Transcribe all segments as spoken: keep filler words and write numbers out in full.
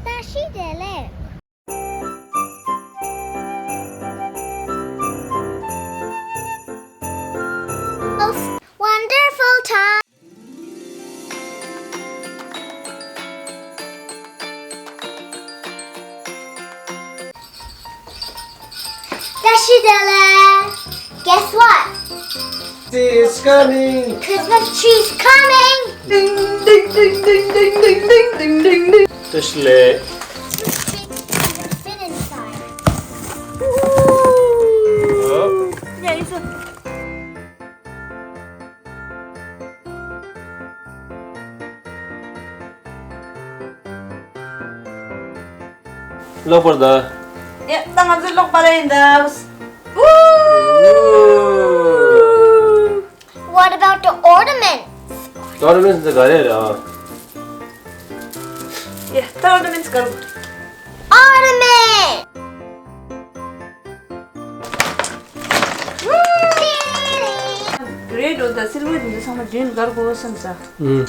བཀྲ་ཤིས་བདེ་ལེགས། Most wonderful time. བཀྲ་ཤིས་བདེ་ལེགས། Guess what? It's coming. Christmas tree is coming. Ding, ding, ding, ding. བཀྲ་ཤིས་བདེ་ལེགས། Fit inside. ལོག་པར་གདའ། ཡ། ད་ང་ཚོ་ལོག་པར་ཡིན་ད། What about the ornaments? Ornaments འདི་ག་རེ་རེད་ཨ། ཡ། ད་ornaments ག་རེ། Ornament. Red འོ་ད་silver འདི་ཚང་མ་རྒྱུན་དགར་དགོས་བསམ་ས། ཨུམ།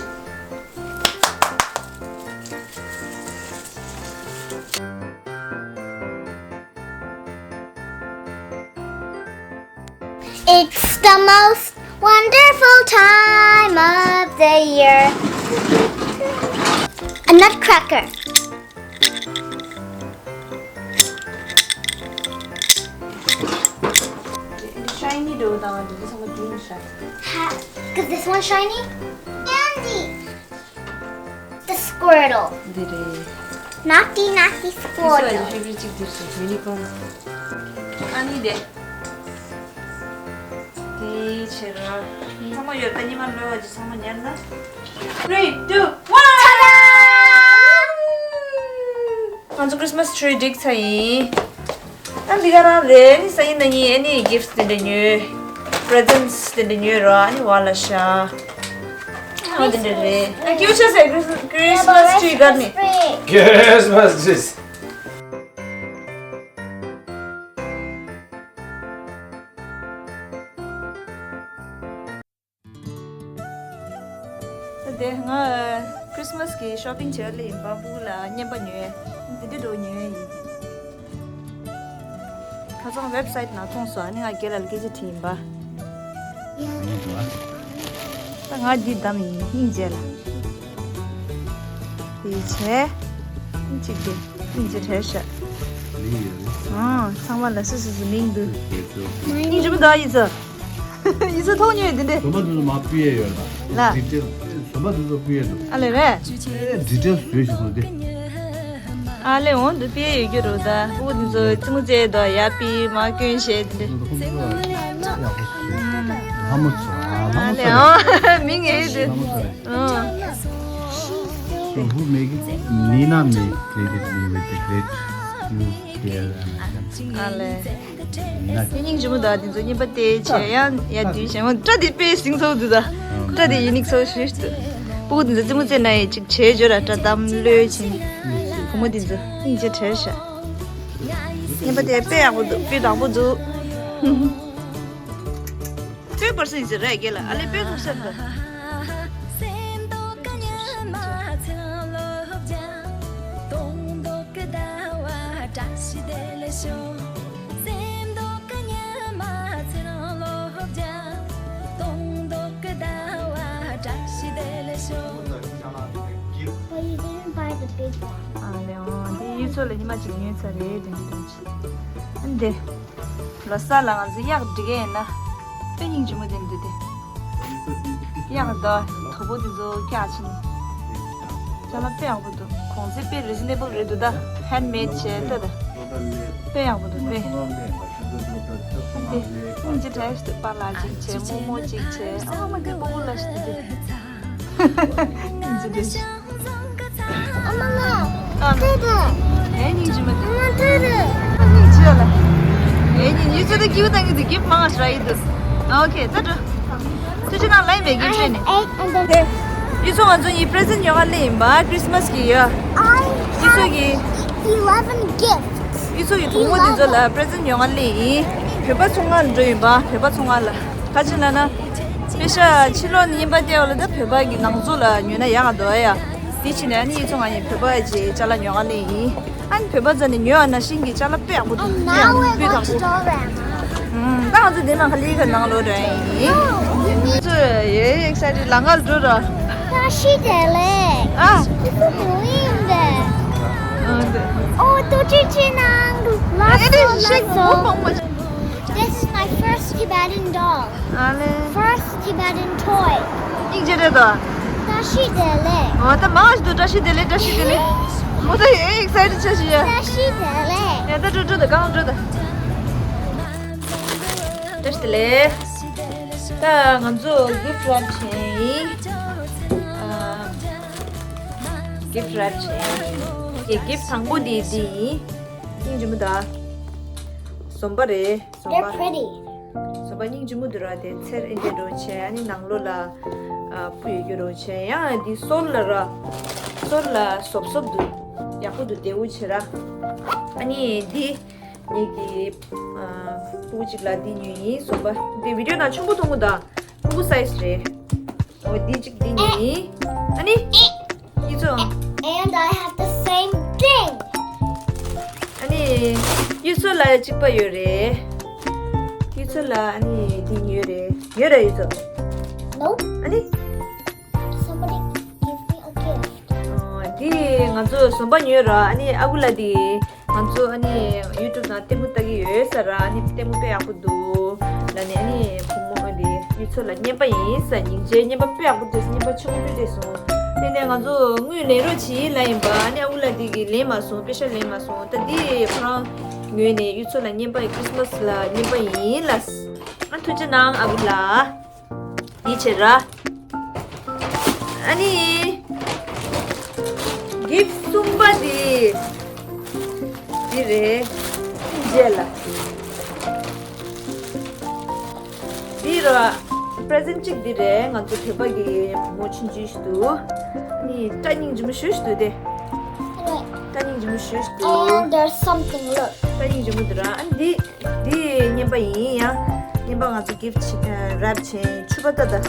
It's the most wonderful time of the year. A nutcracker. Shiny འདྲ་བོ་དང་འདི་ཚང་མ་green ཤག Because this one's shiny. Candy. The Squirtle. འདི་རེད། Naughty, naughty Squirtle. ཡིན་ཙང་ཡིན་ཙང་གཅིག་འདིར་ཞིག་unicorn. ཨ་ནི་དེ། དེ་ཕྱིར། ཚང་མ་ཡོད་ད་ཉི་མ་ལོས་བ་ཅི་ཚང་མ་ཉར་ན། Three, two, one. Ta-da! ང་ཚོ་Christmas tree སྒྲིག་ཚར་ཡིན། ཨ་འདི་ག་རང་རེད། ཨ་ནི་སང་ཉིན་གནངས་ཉིན་ཨ་ནི་gifts དེ་འདྲ་ཉོས། Presents དེ་འདྲ་ཉོས་རོགས། ཨ་ནི་བ་ལ་ཤ། ཨ་འདི་འདྲ་རེད། ཨ་ཁྱེད་ཆ་སའི་Christmas tree གར་ནི། Christmas trees. དེ་ང་Christmas གི་shopping བྱེད་ལེ་ཡིན་པ། སྤུ་གུ་ལ་རྔན་པ་ཉོས། འདི་འདྲ་འགྲོ་ཉོས་ཡིན། ཁ་སང་website ནང་མཐོང་སོང་། ཨ་ནི་ང་རྒན་ལགས་ལ་སྐད་ཆ་དྲིས་ཡིན་པ། ད་ང་འདི་བདམས་ཡིན། སྙིང་རྗེ་ལ། དེ་བྱས། གཅིག་དེ་སྙིང་རྗེ་བྲལ་ཤག་མིང་ཡོད་རེད། ཨང་། ཚང་མ་ལ་སོ་སོ་སོ་མིང་འདུག་སྙིང་རྗེ་མོ་འདུག་ཨ། ཡིན་ཙང་། ཡིན་ཙང་མཐོང་མྱོང་ཡོད་དེ་འདྲས། བཟོ་པ་དེ་ཚོ་མ་སྤུས་ཡས་ཡོད་ལ། ལ། detail བཟོ་པ་དེ་ཚོ་སྤུས་ཡས་འདུག་ཨ་ལས་རེད། detail བཟོས་ཤིག་དགོས་ཏེ། ཨ་ལས་འོང་དུ་སྤུས་ཡས་ཡོད་རྒྱུ་རུ་ད། སྤུ་གུ་དེ་ཚོ་རྩེད་མོ་རྩེ་དོ་ཡ་པི་མ་སྐྱོན་བྱས་དེ་འདྲས། ཁོང་ཚོ་ཡག་པོ་བཟོས། ལྷ་མོ་ཚོ། ཨ་ལས་ཨང་། མིང་ཨེ་དེ། ལྷ་མོ་ཚོ་རེད། ཨང་། So who make it? Nina made, created me with the great skill, care and attention. ཨ་ལས། དེ་སྙིང་རྗེ་མོ་དང་དེ་ཚོ་རྔན་པ་སྟེར་བྱས་ཡང་ཡ་དུས་བྱས་མོ། སྐྲ་དེ་དཔེ་ཟིང་ཚོ་འདུག་ད། སྐྲ་དེ་unique ཚོ་ཞུས་ཏེ། སྤུ་གུ་དེ་ཚོ་རྩེད་མོ་རྩེ་ན་ཡི་ཅིག་བྱས་འཇོ་ར། སྐྲ་དམ་ལོས་བྱིན། བུ་མོ་དེ་ཚོ་སྙིང་རྗེ་བྲལ་ཤག་རྔན་པ་དེ་དཔེ་ཡག་པོ་འདུག་དཔེ་དག་པོ་འདུག་དཔེ་བར་སེང་ཟེར་རེད་རྒན་ལགས། ཨ་ལས་དཔེ་ཐུག་སེམས་དང་། But you didn't buy the big one. ཨ་ལས་འོང་། དེ་ཡུལ་ཚོ་ལ་ཉི་མ་གཅིག་ཉོས་ཚར་རེད། དེ་འདྲ་དེ་འདྲ། ཨ་འདི། ལོ་གསར་ལ་ང་ཚོ་གཡག་སྒྲིག་གི་ཡིན་ན། དཔེ་སྙིང་རྗེ་མོ་དེ་འདུག་སྟེ། གཡག་དོ་དོ་པོ་དེ་ཚོ་བཀྱག་ཕྱིན། ཅ་ལག་དཔེ་ཡག་པོ་འདུག་གོང་ཚད་དཔེ་reasonable རེད་འདུག་ད། handmade བྱས་ལྟ་ད། དཔེ་ཡག་པོ་འདུག་དཔེ། དེ་སྙིང་རྗེ་བྲལ་ཞིག་འདུག་པཱ་ལགས་གཅིག་བྱས། རྨོ་མོ་གཅིག་བྱས། ཨ་མ་དེ་སྤུ་གུ་ལ་ཞིག་འདུག་སྟེ། སྙིང་རྗེ་བྲལ་ཞིག་ཨ་མ་ལགས། ཨ་མ། ད་ད། ཨེ་སྙིང་རྗེ་མོ་དེ། ཨ་མ་ད་ད། སྙིང་རྗེ་ལ། ཨེ་ནི་ཡུལ་ཚོ་དེ་སྐྱིད་པོ་བཏང་གི་འདུག gift མང་ང་ཞིག་རག་ཡི་འདུག་ཨོ་ཁེ་ད་འགྲོ། ཐུགས་རྗེ་གནང་། ལ་ཡིན་པའི་gift བྱས་ནས། དེ། ཡུལ་ཚོ་ང་ཚོ་གཉིས་present ཉོ་ག་སླེབས་ཡིན་པ། Christmas གི་ཡ། ཡུལ་ཚོ་གི། Eleven gifts. ཡུལ་ཚོ་གི་བུ་མོ་དེ་ཚོ་ལ་present ཉོ་ག་སླེབས་ཡིན། བོད་པ་ཚོང་ཁང་ལ་འགྲོ་ཡིན་པ། བོད་པ་ཚོང་ཁང་ལ། ག་ཅི་ལབ་ན། པེ་ཤ་ཕྱི་ལོགས་ནས་རྔན་པ་སྟེར་བ་ལ་ད་བོད་པ་གི་ནང་ཚོ་ལ་ཉོས་ན་ཡག་ག་འདུག་ཨ་ཡ། དེ་ཕྱིན་ནས་ཨ་ནི་ཡིད་ཚོ་ང་ཡིན་བོད་པ་ཅེ་ཅ་ལག་ཉོ་ག་ལེན་ཡིན། ཨ་ནི་བོད་པ་ཚོ་ནི་ཉོ་ཡ་ན་ཤིང་གི་ཅ་ལག་དཔེ་ཡག་པོ་འདུག Oh, now I want to draw them. ད་ང་ཚོ་འདི་ནང་ཁ་ལི་ཁ་ནང་ལོ་འགྲོ་ཡིན། ཚོ་ཡེ་ཨེག་སའི་ཊེཌ། ལ་ང་འགྲོ་ར། ད་ཤི་དེ་ལེ། ཨ། ཨོ་ཏོ་ཅི་ཅི་ནང་ལ་སོ་ལ་སོ། This is my first Tibetan doll. ཨ་ལེ། First Tibetan toy. སྙིང་རྗེ་རེད་དོ། ད་ཤི་དེ་ལེ། ཨོ་ད་མ་ཞིག་ཏུ་བཀྲ་ཤིས་བདེ་ལེགས། བཀྲ་ཤིས་བདེ་ལེགས། མོ་ད་ཡེ་ཨེག་སའི་ཊེཌ་ཆ་ཞིག་ཡ། ད་ཤི་དེ་ལེ། ཡ་ད་འགྲོ་འགྲོ་ད་གང་འགྲོ་ད། བཀྲ་ཤིས་བདེ་ལེགས། ད་ང་ཚོ་གིཕ་རེབ་བྱས་ཡིན། གིཕ་རེབ་བྱས་ཡིན། གིཕ་དང་པོ་དེ་འདི་ཡིན། སྙིང་རྗེ་མོ་ད། ཟོམ་པ་རེད། ཟོམ་They're པ། Pretty. ཟོམ་པ་སྙིང་རྗེ་མོ་འདུག་ར། དེ་ཚེར་ཨེ་འདྲ་འདྲ་བྱས། ཨ་ནི་ནང་ལོགས་ལ་ཨ་སྤུ་ཡོད་རྒྱུ་འདྲ་བྱས། ཡང་འདི་སོལ་ལ་ར། སོལ་ལ་སོབ་སོབ་འདུག་ཡག་པོ་འདུག་བདེ་བོ་བྱས་ར། ཨ་ནི་འདི་ངེད་ཀྱི་ཨ་སྤུ་གུ་གཅིག་ལ་འདི་ཉོས་ཡིན། ཟོམ་པ་འདི་བི་ཌིའོ་ནང་ཆུང་པོ་མཐོང་གི་འདུག་སྤུ་གུ་སའི་ཛི་རེད། འོ་འདི་གཅིག་འདི་ཉོས་ཡིན། ཨ་ནི། ཡིད་ཚོ། And I have the same thing. ཨ་ནི། ཡིད་ཚོ་ལ་གཅིག་པ་ཡོད་རེད། ཡིད་ཚོ་ལ་ཨ་ནི་འདི་ཉོས་རེད། ཡོད་རེད་ཡིད་ཚོ། Nope. ཨ་ནི། Somebody give me a gift. ཨོ། འདི་ང་ཚོ་ཟོམ་པ་ཉོས་ར། ཨ་ནི་ཨ་ཁུ་ལ་འདི། ང་ཚོ་ཨ་ནི་ཡུ་ཊུབ་ནང་ལྟད་མོ་ལྟ་གི་ཡོད་ས་ར། ཨ་ནི་ལྟད་མོ་དཔེ་ཡག་པོ་འདུག་ལ་ནི། ཨ་ནི་བུ་མོ་འདི་ཡུལ་ཚོ་ལ་རྔན་པ་ཡིན་ས། སྙིང་རྗེ། རྔན་པ་དཔེ་ཡག་པོ་འདུག་རྔན་པ་ཆེན་པོ་སྤྲད་སོང་། དེ་ནས་ང་ཚོ་དངུལ་ལེན་རོགས་གྱིས་ལ་ཡིན་པ། ཨ་ནི་ཨ་ཁུ་ལ་འདི་གི་ལེན་མ་སོང་། པེ་ཤ་ལེན་མ་སོང་། ད་འདི་ཁོ་རང་ངོས་ནས་ཡུལ་ཚོ་ལ་རྔན་པ་ཡིན། ཁྲིས་མས་ལ་རྔན་པ་ཡིན་ལ། ཨ་ཐུགས་རྗེ་གནང་ཨ་ཁུ་ལགས། འདི་བྱེད་ར། ཨ་ནི། གིཕ་གསུམ་པ་འདི། འདི་རེད། རྗེས་ལ། འདི་ར། པི་རེ་ཟེན་ཊི་གཅིག་འདི་རེད། ང་ཚོ་བོད་པ་གི་བུ་མོ་ཆུང་ཆུང་ཞིག་འདུག་ཨ་ནི་སྐྲ་སྙིང་རྗེ་མོ་ཞེ་པོ་ཞིག་འདུག་སྟེ། སྐྲ་སྙིང་རྗེ་མོ་ཞེ་པོ་ཞིག་འདུག And there's something, look. སྐྲ་སྙིང་རྗེ་མོ་འདི་ར། ཨ་ནི་འདི། འདི་རྔན་པ་ཡིན་ཡ། རྔན་པ་ང་ཚོ་གིཕ་ཆེ་ཨ་རེབ་བྱས། ཕྱུ་པ་ལྟ་ད།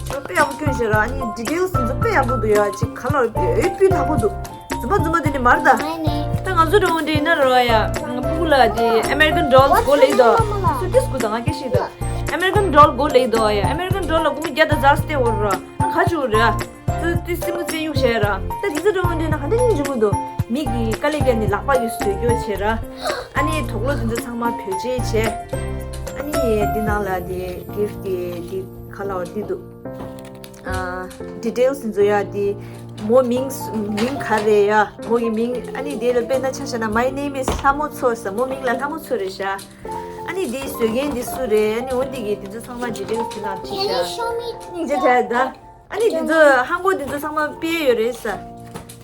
ཕྱུ་པ་དཔེ་ཡག་པོ་སྐྱོན་བཞག་ར། ཨ་ནི་ཌི་ཊེལ་སི་འདི་ཚོ་དཔེ་ཡག་པོ་འདུག་ཡ། ཅིག་ཁ་ལག་ཡོད་སྤུས་དག་པོ་འདུག་རྫུན་མ་རྫུན་མ་དེ་ནི་མར་ད། ད་ང་ཚོ་འགྲོ་འོང་འདྲེ་ཡིན་ན་རོ་ཡ། སྤུ་གུ་ལ་དེ་ཨ་མེ་རི་ཀན་ཌོལ་སི་གོ་ལེགས་དོ། སུ་ཏིས་གུ་ད་ང་སྐད་ཤིག་ད། ཨ་མེ་རི་ཀན་ཌོལ་སི་གོ་ལེགས་དོ་ཡ། ཨ་མེ་རི་ཀན་ཌོལ་སི་ལ་སྒོར་མོ་བརྒྱ་དང་ཛ་སྟེ་འོར་ར། ཨ་ཁ་ཆུ་ར། ཏི་ཏི་སི་མུ་ཙེ་གཡུག་བྱས་ར། ད་དེ་ཚོ་འགྲོ་འདྲེ་ན་ག་འདྲ་སྙིང་རྗེ་མོ་འདུག་མི་གི་དཀའ་ལས་བརྒྱབ་ནས་ལག་པ་གིས་བཟོས་རྒྱུ་བྱས་ར། ཨ་ནི་དུག་ལོག་དེ་ཚོ་ཚང་མ་བེད་སྤྱོད་བྱས། ཨ་ནི་འདི་ནང་ལ་དེ་གིཕ་གི་དེ་ག་ལ་བ་འདི་འདུག་ཨ་ཌི་ཊེལ་སི་དེ་ཚོ་ཡ། དེ་མོ་མིང་མིང་ག་རེ་ཡ། མོ་གི་མིང་། ཨ་ནི་དེ་ལ་དཔེར་ན་ཆ་བཞག་ན། My name is ལྷ་མོ་མཚོ་ཟེར། མོ་མིང་ལ་ལྷ་མོ་མཚོ་རེད་ཤག་ཨ་ནི་དེ་བཟོ་མཁན་དེ་སུ་རེད། ཨ་ནི་འོ་འདི་གི་དེ་ཚོ་ཚང་མ་ཌི་ཊེལ་སི་དེ་ནང་བྲིས་ཤག་སྙིང་རྗེ་ཐལ་ད། ཨ་ནི་འདི་ཚོ་ཧང་གོ་འདི་ཚོ་ཚང་མ་སྤེལ་ཡོད་རེད་ས།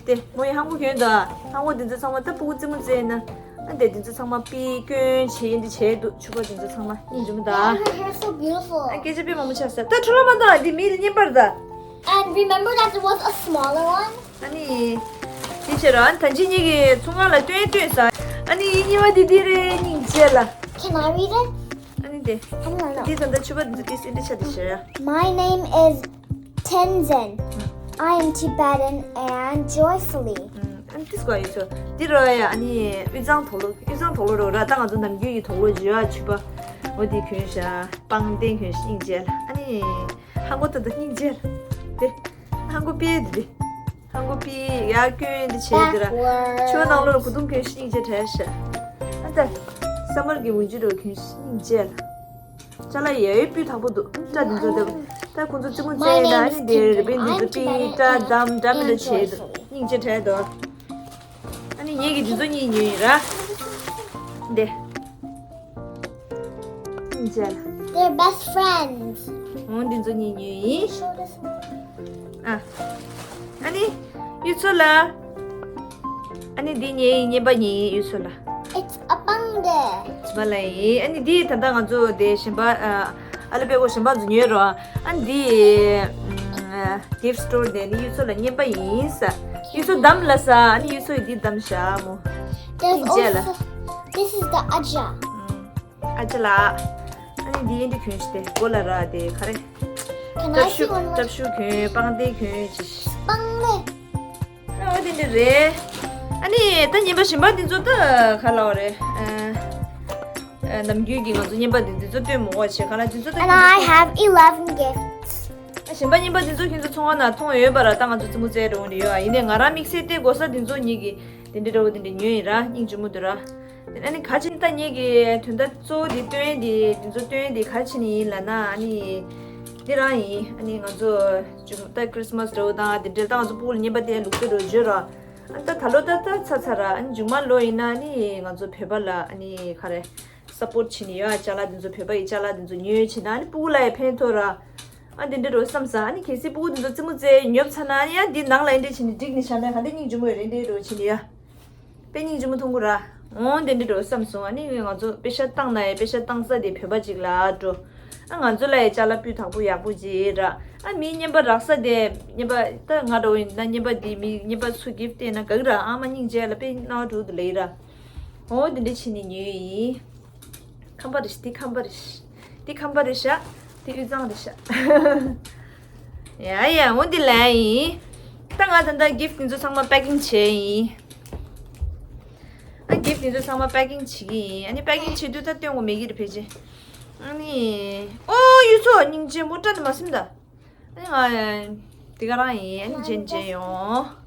དེ་མོ་ཡི་ཧང་གོ་གྱོན་ད། ཧང་གོ་འདི་ཚོ་ཚང་མ་ད་སྤུ་གུ་རྩེད་མོ་རྩེ་ན། ཨ་དེ་འདི་ཚོ་ཚང་མ་སྤེལ་སྐྱོན་བྱེད་འདི་བྱས་འདུག་ཕྱུ་པ་འདི་ཚོ་ཚང་མ་སྙིང་རྗེ་མོ་ད། Why is her hair so beautiful? ཨ་སྐད་ཆ་དཔེ་མང་པོ་ཆགས་ས། ད་ཁྲོ་ལོ་མ་ད་འདི་མི་ལ་རྔན་པར་ད། And remember that there was a smaller one? ཨ་ནི། དེ་བྱས་ར། ཨ་ནི་ད་ཅི་ཉིད་ཀྱི་ཚོང་ཁང་ལ་སྟོན་སྟོན་ས། ཨ་ནི་ཡིན་གཉིས་པ་འདི་འདི་རེད། སྙིང་རྗེ་ལ། Can I read it? ཨ་ནི་དེ། I don't know. འདི་ད་ལྟ་ཕྱུ་པ་འདི་ཚོ་ཏིས་ཨིན་ཏི་ཆ་འདི་བྱས་ར། My name is Tenzin. I am Tibetan and joyfully. ཨ་ནི་ཏིས་གོ་ཡོད་ཚོ། འདི་རོ་ཡ། ཨ་ནི་དབུས་གཙང་དུག་ལོག་དབུས་གཙང་དུག་ལོག་རོ་ར། ད་ང་ཚོ་ནམ་རྒྱུན་གྱི་དུག་ལོག་བརྗོད་ཡ་ཕྱུ་པ། འོ་དེ་གྱོན་ཤག་པང་གདན་གྱོན་ཤག་སྙིང་རྗེ་ལ། ཨ་ནི་ཧང་གོ་ད་ད་སྙིང་རྗེ་ལ། དེ། ཧང་གོ་པེ་དེ་དེ། ཧང་གོ་པེ་ཡ་སྐྱོན་དེ་བྱས་དེ་ར། Backwards. ཕྱུ་པ་ནང་ལོགས་ལ་གོས་ཐུང་གྱོན་ཤག་སྙིང་རྗེ་དྲག་ཤག་ཨ་ད། ས་མར་གྱི་འོན་ཇི་རོ་གྱོན་ཤག་སྙིང་རྗེ་ལ། ཅ་ལག་ཡ་ཡོད་སྤུས་དག་པོ་འདུག་སྐྲ་འདི་ཚོ་འདེབས། ད་ཁོང་ཚོ་རྩེད་མོ་རྩེ་ཡིན་ན། ཨ་ནི་འདི་རི་བན་འདི་ཚོ་པི་ཏྲ་དམ་འདྲ་མི་འདྲ་བྱས་འདུག་སྙིང་རྗེ་དྲག་འདུག་ཨ་ནི་ངེད་ཀྱི་འདི་ཚོ་གཉིས་ཉོས་ཡིན་ར། འདི། སྙིང་རྗེ་ལ། They're best friends. འོ་འདི་ཚོ་གཉིས་ཉོས་ཡིན། Show this one. ཨ། ཨ་ནི། ཡུལ་ཚོ་ལ། ཨ་ནི་འདི་ངའི་རྔན་པ་ཡིན། ཡུལ་ཚོ་ལ། It's a པང་གདན། ཚོ་ལ་ཡིན། ཨ་ནི་འདི་ད་ལྟ་ང་ཚོ་དེ་གཞན་པ་ཨ་ཨ་ལི་པེ་གོ་གཞན་པ་ཚོ་ཉོས་རོགས། ཨ་ནི་འདི་གིཕ་སི་ཊོར་དེ་ནི་ཡུལ་ཚོ་ལ་རྔན་པ་ཡིན་ས། ཡུལ་ཚོ་བདམས་ལ་ས། ཨ་ནི་ཡུལ་ཚོ་ཡི་འདི་བདམས་ཤག་མོ། There's སྙིང་རྗེ་ལ། Also, this is the aja. ཨ་ཅེ་ལགས། ཨ་ནི་འདི་ཨེ་འདྲ་གྱོན་ཤག་སྟེ། མགོ་ལ་ར་དེ་ག་རེ། Can I see one more? སྐྲ་ཕྱུ་སྐྲ་ཕྱུ་གྱོན། པང་གདན་གྱོན་ཅི། པང་ལེ། ཨོ་དེ་འདྲ་རེད། ཨ་ནི་ད་རྔན་པ་གཞན་པ་འདི་ཚོ་ད་ག་ལ་བ་རེད། ཨ་ཨ་ནམ་རྒྱུན་གྱི་ང་ཚོ་རྔན་པ་འདི་འདི་ཚོ་སྟོན་མོ་བ་བྱེད་ག་ལ་འདི་ཚོ་ད་And I have eleven gifts. ཨ་གཞན་པ་རྔན་པ་འདི་ཚོ་ཁྱེད་ཚོ་ཚོང་ཁང་ནང་མཐོང་ཡོད་པ་ར། ད་ང་ཚོ་རྩེད་མོ་རྩེ་རུ་འོང་ནི་ཡོད། ཨ་ཡིན་ནའི་ང་རང་དམིགས་བསལ་དེ་དགོས་ས་འདི་ཚོ་ཉིད་ཀྱི་དེ་འདྲ་འདྲ་བོ་དེ་འདྲ་ཉོས་ཡིན་ར། སྙིང་རྗེ་མོ་འདུག་ར། ཨ་ནི་ག་ཅི་ནི་ད་ངེད་ཀྱི་དོན་དག་གཙོ་བོ་འདི་སྟོན་འདི་འདི་ཚོ་སྟོན་འདི་ག་ཅི་ནི་ཡིན་ལབ་ན། ཨ་ནི་འདི་རང་ཡིན། ཨ་ནི་ང་ཚོ་ཅུང་ད་ཁྲིས་མས་འདྲ་བོ་དང་འདི་འདྲ་ད་ང་ཚོ་སྤུ་གུ་ལ་རྔན་པ་དེ་ལུག་དེ་རུ་བརྗོད་ར། ཨ་ད་ད་ལོ་ད་ད་ཚ་ཚ་ར། ཨ་ནི་མཇུག་མ་ལོ་ཡིན་ན་ཨ་ནི་ང་ཚོ་བོད་པ་ལ་ཨ་ནི་ག་རེ་སབ་པོར་ཊི་བྱེད་ནི་ཡོད། ཨ་ཅ་ལག་འདི་ཚོ་བོད་པ་ཡི་ཅ་ལག་འདི་ཚོ་ཉོས་བྱེད་ན་ཨ་ནི་སྤུ་གུ་ལ་ཡི་ཕན་ཐོགས་ར། ཨ་འདི་འདྲ་རུ་བསམ་ས། ཨ་ནི་གལ་སྲིད་སྤུ་གུ་འདི་ཚོ་རྩེད་མོ་རྩེ་ཉོབ་ཚ་ན་ཨ་ནི་ཡ་འདི་ནང་ལ་ཨེ་འདྲ་བྱེད་ནི་འགྲིག་ནི་ཤ་ན་ག་འདི་སྙིང་རྗེ་མོ་ཡོད་རེད་འདྲ་རུ་བྱེད་ནི་ཡ། དཔེ་སྙིང་རྗེ་མོ་མཐོང་གི་ར། འོང་དེ་འདྲ་འགྲོ་བསམ་སོང་། ཨ་ནི་ང་ཚོ་པེ་ཤ་བཏང་ན་ཡ་པེ་ཤ་བཏང་ས་དེ་བོད་པ་ཅིག་ལ་འགྲོ། ཨ་ང་ཚོ་ལ་ཡ་ཅ་ལག་སྤུས་དག་པོ་ཡག་པོ་ཅིག་ར། ཨ་མིའི་རྔན་པ་རག་ས་དེ་རྔན་པ་ད་ང་འདྲ་བོ་ཡིན་ན་རྔན་པ་དེ་མི་རྔན་པ་སུ་གིབ་སྟེ་ན་ག་གི་ར། ཨ་མ་སྙིང་རྗེ་ལ་དཔེ་རྣ་བ་འགྲོ་དུ་ལེ་ར། འོ་དེ་འདྲ་བྱེད་ནི་ཉོས་ཡིན། ཁམས་པ་རེད་ཤག་འདི་ཁམས་པ་རེད་ཤག་འདི་ཁམས་པ་རེད་ཤག་འདི་དབུས་གཙང་རེད་ཤག་ཡ་ཡ་འོ་འདི་ལ་ཡིན། ད་ང་ད་ལྟ་གིབ་འདི་ཚོ་ཚང་མ་པེ་ཀིང་བྱས་ཡིན། ཨ་གིབ་འདི་ཚོ་ཚང་མ་པེ་ཀིང་བྱེད་ཀྱི་ཡིན། ཨ་ནི་པེ་ཀིང་བྱེད་དུས་ད་སྟོན་དགོས་མེད་ཀྱི་རེད་ཕལ་ཆེར། ཨ་ནི་ཨོ་གཡུ་མཚོ་སྙིང་རྗེ་མོ་ཊ་ནི་མ་སེམས་ད། ཨ་ནི་ང་དེ་ག་རང་ཡིན། ཨ་ནི་རྗེན་རྗེན་ཡོང་།